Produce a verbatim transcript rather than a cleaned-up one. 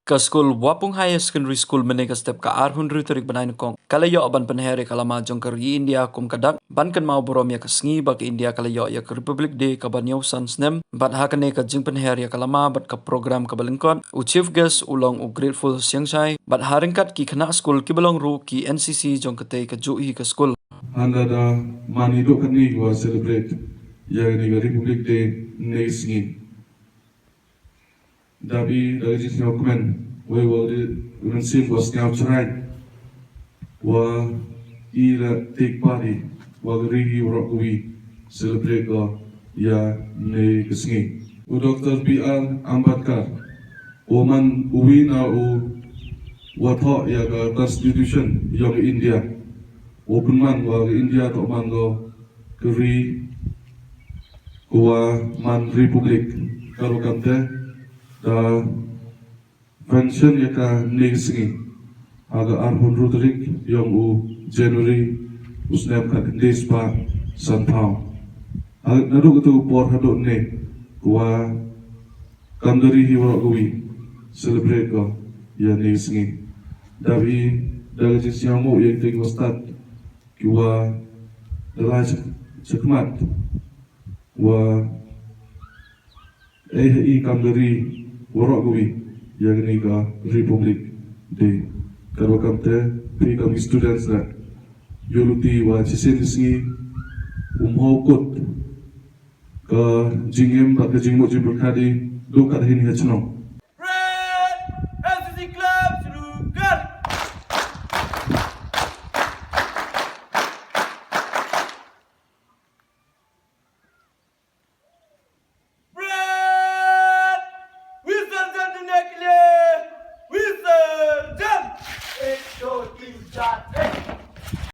Ka skul Wapung Higher Secondary School mynne ka step ka arphew hynriew tarik bnai Naiwieng ka la ïoh ban pynher ïa ka lama jong ka ri India kum ka dak ban kynmaw burom ïa ka sngi ba ka India ka la ïoh ïa ka Republic Day kaba hynñiew san snem, bad ha kane ka jingpynher ïa ka lama bad ka program kaba lyngkot, u chief guest u long u Grateful Siangshai, bad ha ryngkat ki khynnah skul kiba long ruh ki N C C jong katei kajuh hi ka skul. Hynda da man i duk kane wa celebrate ïa kane ka Republic Day ne sngi. Dap i da ka jingsngewkmen, wei wa u mynsiem wa sngewthuh, wa i la take part i, wa ka ri hi waroh kawi celebrate ko ïa ne ka sngi. U Doctor B R Ambedkar, u man uwi na u wa thoh ïa ka Constitution ïa ka India, u pynman wa ka India toh man ko ka ri ko wa man Republic, ka ruh kamte da function ïa kane ka sngi ha ka arphew hynriew tarik yong u January u snem khatkhyndai spah sanphew. Ha naduh katei por haduh ne ko wa kam ka ri hi waroh kawi celebrate ko ïa ne ka sngi. Dap i da ka jingsngewbha ïa kitei ki wa stad ki wa da la chak-, chakmat wa ei ha i kam ka ri waroh kawi ïa kane ka Republic Day. Ka ruh kamte phi kam ki students la ïoh luti wa chisien ki sngi um hau kut ka jingim bad ka jingmut jingpyrkhat i duk kat hini ha chnong. Red N C C Club Srukar. Red Visarjan dine ke liye Visarjan. Ek, do, teen, chaar, ek.